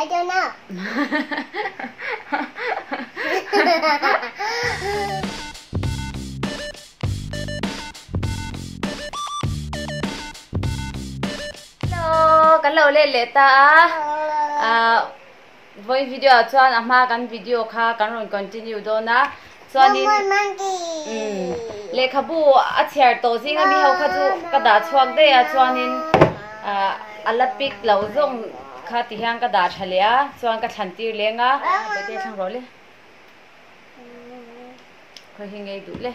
I don't know. Hello, kan lo let leh ta a. Ah, vawiin video ah chuan a hma kan video kha kan rawn continue dawn a. Chuanin umm lehkhabu a chhiar tawh zinga mi ho kha chu ka dah chhuak daih a chuanin ah a la pick loh zawng kha ti hian ka dah tha leh a chuan ka thlan tir leng a. Bawihte thlang rawh le. Khawi hi ngei duh le.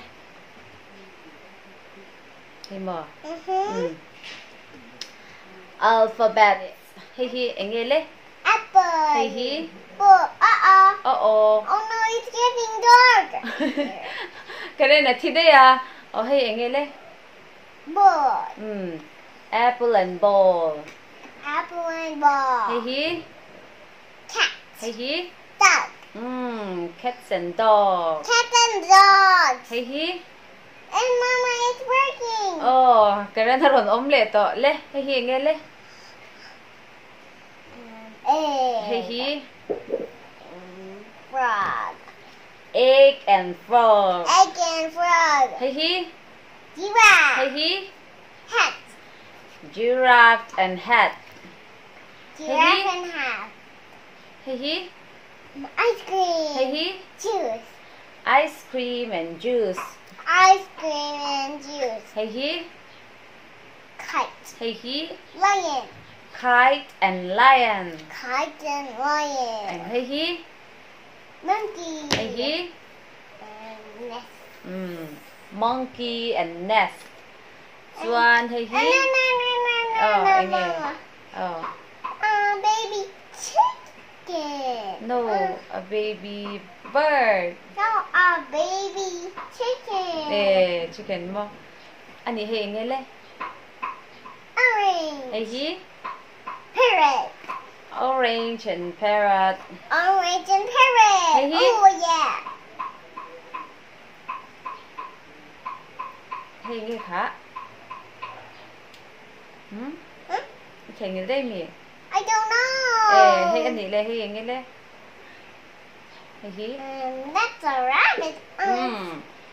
Hei maw? Umm alphabet hei hi eng nge le? Apple. Hei hi? Ball. Uh-oh. Uh-oh. Oh no, it's getting dark. Karen a thi daih a. Aw hei eng nge le? Ball. Umm apple and ball. Apple and ball. Hei hi? Cat. Hei hi? Dog. Umm cats and dog. Cats and dogs. Hei hi? And mama it's working. Aw Karen a rawn awm leh tawh le. Hei hi eng nge le? Egg. Hei hi? Frog. Egg and frog. Egg and frog. Hei hi? Giraffe. Hei hi? Hat. Giraffe and hat. Giraffe and hat. Hei hi? Ice cream. Hei hi? Juice. Ice cream and juice. Ice cream and juice. Hei hi? Kite. Hei hi? Lion. Kite and lion. Kite and lion. And hei hi? Monkey. Hei hi? And nest. Monkey and nest. Chuan hei hi? No, no, no, no, no, Oh, no, eng nge? mama. Oh. A baby chicken. No, a baby bird. No, a baby chicken. Eh, chicken maw? Ani hei eng nge le? Orange. Hei hi? Parrot. Orange and parrot. Orange and parrot. Hei hi? Oh yeah. Hei nge kha? Hmm? Hmm? Thei nge dei mi? I don't know. Eh, hei ani le, hei eng nge le? Hei hi? That's a rabbit.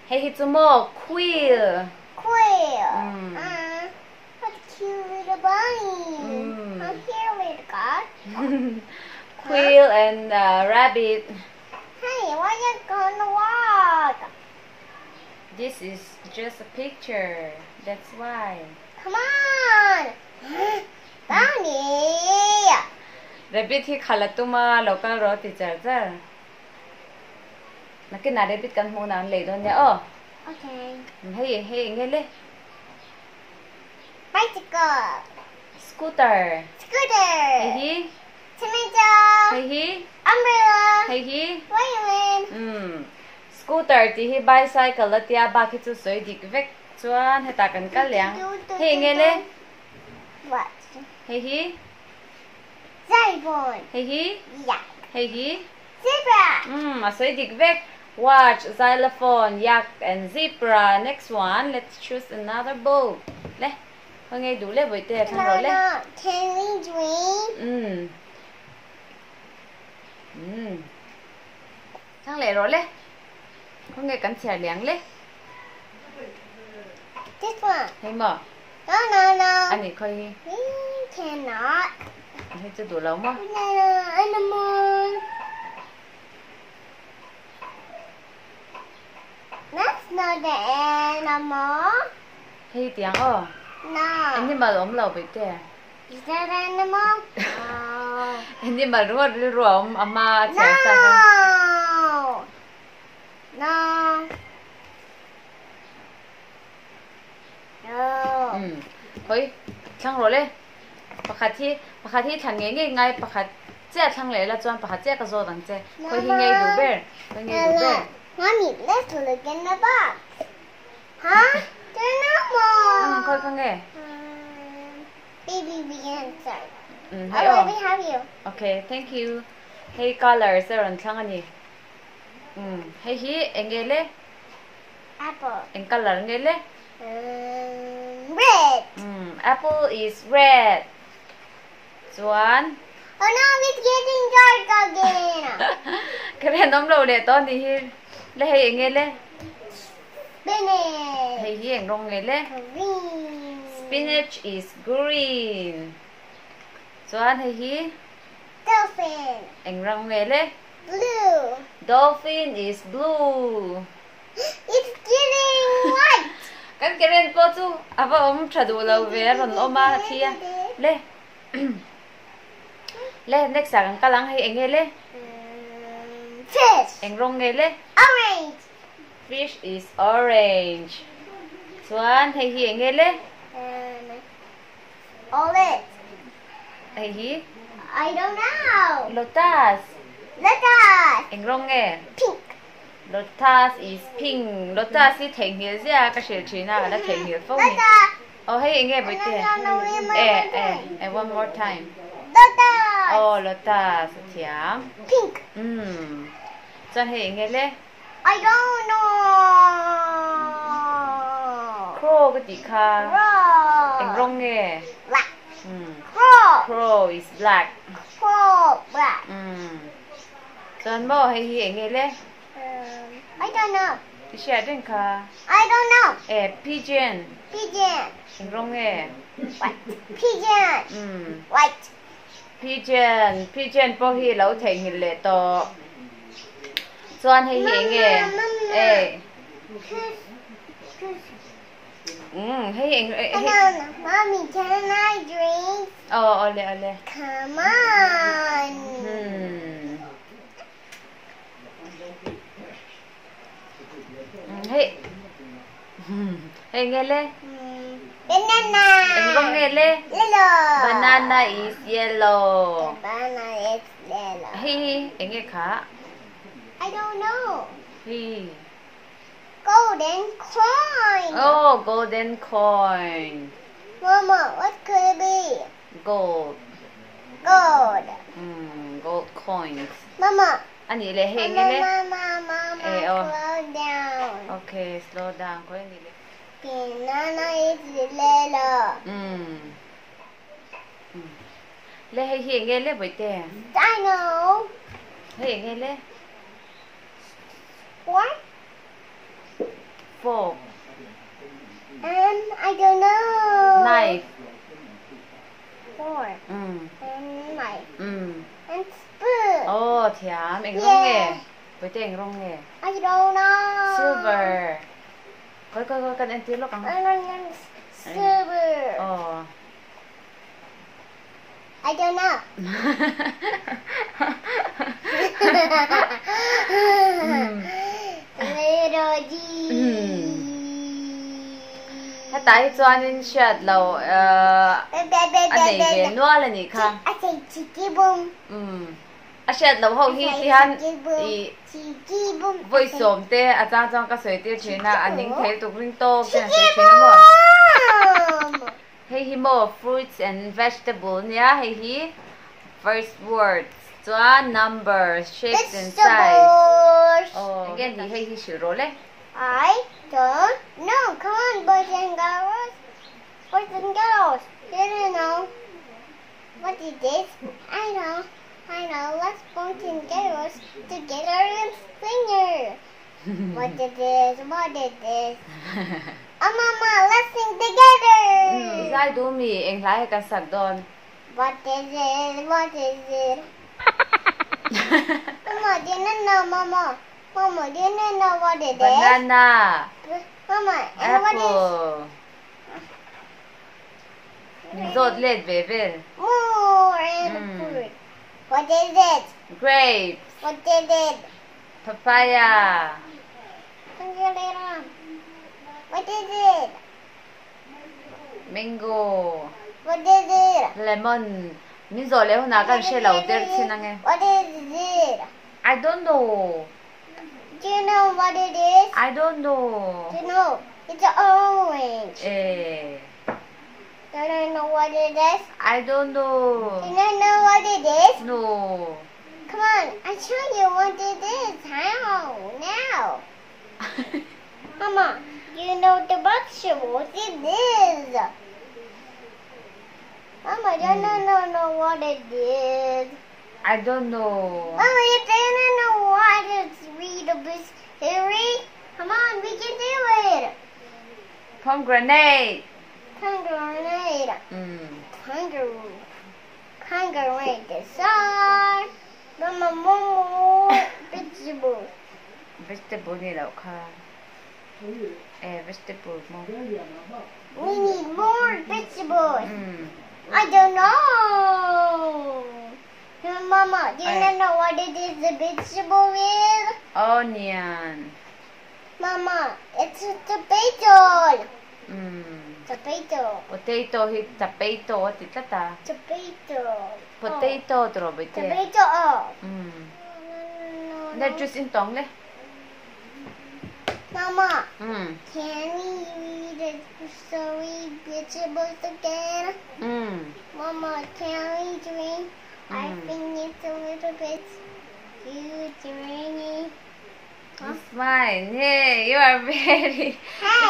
Hei hi chu maw? Quill. Quill. What a cute little bunny. I'm here, little guy. Quill and rabbit. Hey, why you gonna walk? This is just a picture. That's why. Come on. Bunny. Rabbit hi khala tuma local ro ti char char. Nakin na rabbit kan hmu na an lei dawn nia aw. Okay. Hei hei eng nge le? Bicycle. Scooter. Scooter. Hei hi? Tomato. Hei hi? Umbrella. Hei hi? Violin. Scooter tih hi bicycle a tia bak hi chu sawi dik vek chuan hetah kan kal leh ang. Hei eng nge le? What? Hei hi? Xylophone. Hei hi? Yak. Hei hi? Zebra. A sawi dik vek. Watch, xylophone, yak and zebra. Next one, let's choose another book. Le, khaw ngei duh le bawihte thlang rawh le. No, no, can we dream? Thlang leh rawh le. Khaw ngei kan chhiar liang le. This one. Hei maw? No, no, no. Ani khaw hi. We cannot. Hei chu duh lo maw? No, no, animal. That's not the animal. Hei tiang aw. No. Animal awm lo bawihte. Is that animal? No. Animal ruat rilru a awm a hma a chhiar sa kha. No. No. No. Hawi thlang rawh le. Pakhat hi pakhat hi thlan ngei ngei ngai pakhat chiah thlang leh la chuan pakhat chiah ka zawt ang che. Khawi hi ngei duh ber. Khawi ngei duh ber. Mommy, let's look in the box. Huh? There are no more. Khawi kha nge? Baby, we answer. Hei I aw. already have you. Okay, thank you. Hei colors a rawn thlang a ni. Hei hi eng nge le? Apple. Eng color nge le? Red. Apple is red. Chuan. Oh no, it's getting dark again. Karen awm lo leh tawh a nih hi. Le hei eng nge le? Spinach. Hei hi eng rawng nge le? Green. Spinach is green. Chuan hei hi? Dolphin. Eng rawng nge le? Blue. Dolphin is blue. It's getting white. Kan Karen pawh chu a va awm tha duh lo ve a rawn awm a thi a. Le Le next ah kan kal ang hei eng nge le? Fish. Eng rawng nge le? Orange. Fish is orange. Chuan hei hi eng nge le? Olive. Hei hi? I don't know. Lotus. Lotus. Eng rawng nge? Pink. Lotus is pink. Lotus hi theihnghilh zia ka hrilh thin a, la theihnghilh fo ni. Oh hei eng nge Bawihte? Eh eh eh one more time. Lotus. Oh lotus a thiam. Pink. Umm. Chuan hei eng nge le? I don't know. Crow ka tih kha. Crow. Eng rawng nge? Black. Umm. Crow. Crow is black. Crow black. Umm. Chuan maw hei hi eng nge le? I don't know. I hriat reng kha. I don't know. Eh, pigeon. Pigeon. Eng rawng nge? White. Pigeon. Umm. White. Pigeon. Pigeon pawh hi lo theihnghilh leh tawh. Chuan hei hi eng nge? Mama, mama. Eh. Umm, hei eng hei. Mommy, can I drink? Aw, awle, awle. Come on. Hmm. Hei hei nge le? Banana. Eng rawng nge le? Yellow. Banana is yellow. Banana is yellow. Hei hi eng nge kha? I don't know. Hei. Golden coin. Oh, golden coin. Mama, what could it be? Gold. Gold. Gold coins. Mama. A nih leh hei nge le? Mama, mama, Eh, oh. slow down. Okay, slow down. Khawi a nih le? Banana is yellow. Le hei hi eng nge le Bawihte? Dino. Hei eng nge le? What? Fork. I don't know. Knife. Fork. And knife. And spoon. Oh, thiam. Eng rawng nge? Bawihte eng rawng nge? I don't know. Silver. Khawi khawi khawi kan entir lawk ang. I don't know. Silver. Oh. I don't know. Little G. Hetah hi chuanin hriat lo a nei ve nual a nih kha. I say chicky boom. A hriat lo ho hi tihan i vawi sawm te a chang chuan ka sawi tir thin a, a ning thei tuk ring tawk te an sawi thin a maw. Hei hi maw fruits and vegetable nia hei hi first words chuan numbers, shapes and size. Aw enge ni hei hi hrilh rawh le. I don't know. Come on, boys and girls. Boys and girls. You don't know. What is this? I know. I know. Let's boys and girls together and sing. What is this? What is this? Oh, Mama, let's sing together. Zai du mi eng hlai he kan sak dawn. What is it? What is it? Mama, do you know, Mama? Mama, do you know what it is? Banana. Mama, and what is? Apple. Min zawt let ve vel. More and fruit. What is it? Grapes. What is it? Papaya. What is it? Mango. What is it? Lemon. Min zawt leh hunah kan hre lo der chin ange. What is it? I don't know. Do you know what it is? I don't know. Do you know? It's an orange. Eh. Do you know what it is? I don't know. Do you know what it is? No. Come on, I show you what it is. How? Now. Mama, you know the vegetables it is. Mama, do you know what it is? I don't know. Mama, you didn't know how to read the story? Come on, we can do it. Pomegranate. Pomegranate. Kangaroo. Kangaroo. The sun. Mama, more vegetable. Vegetable ni lo kha. Eh, vegetable mo. We need more vegetables. I don't know. Mama, do you know what it is the vegetable is? Onion. Mama, it's a tomato. Tomato. Potato hi tomato tita. Tomato. Potato tro bite. Tomato. No. Let juice in tong le. Mama, can we read the story vegetables again? Mama, can we drink? I think it's a little bit too dreamy. Huh? It's mine. Hey, you are very.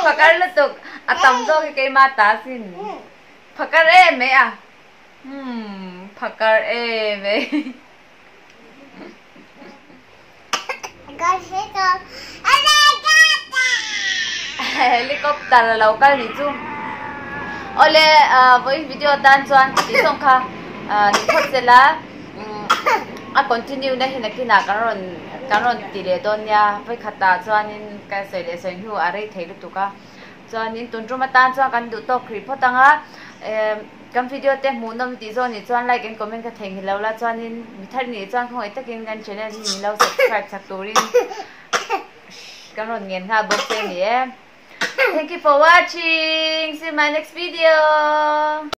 Phakar lutuk. Atam zo ki kei ma ta sin. Phakar e me a. Phakar e me. I got hiccup. Helicopter lo kal ni chu. Ole, voi video tan chuan ti song kha ni phot sela. A continue na hinakina karon ti le don ya voi khata chuan in ka soi le soi hu are thei lu tuka chuan in tun ruma tan chuan kan du to khri photanga kan video te mu nom ti zon ni chuan like and comment ka theng hi lo la chuan in mi thar ni chuan khong takin kan channel hi ni lo subscribe chak turin karon ngen ha bok se ni e. Thank you for watching. See you in my next video.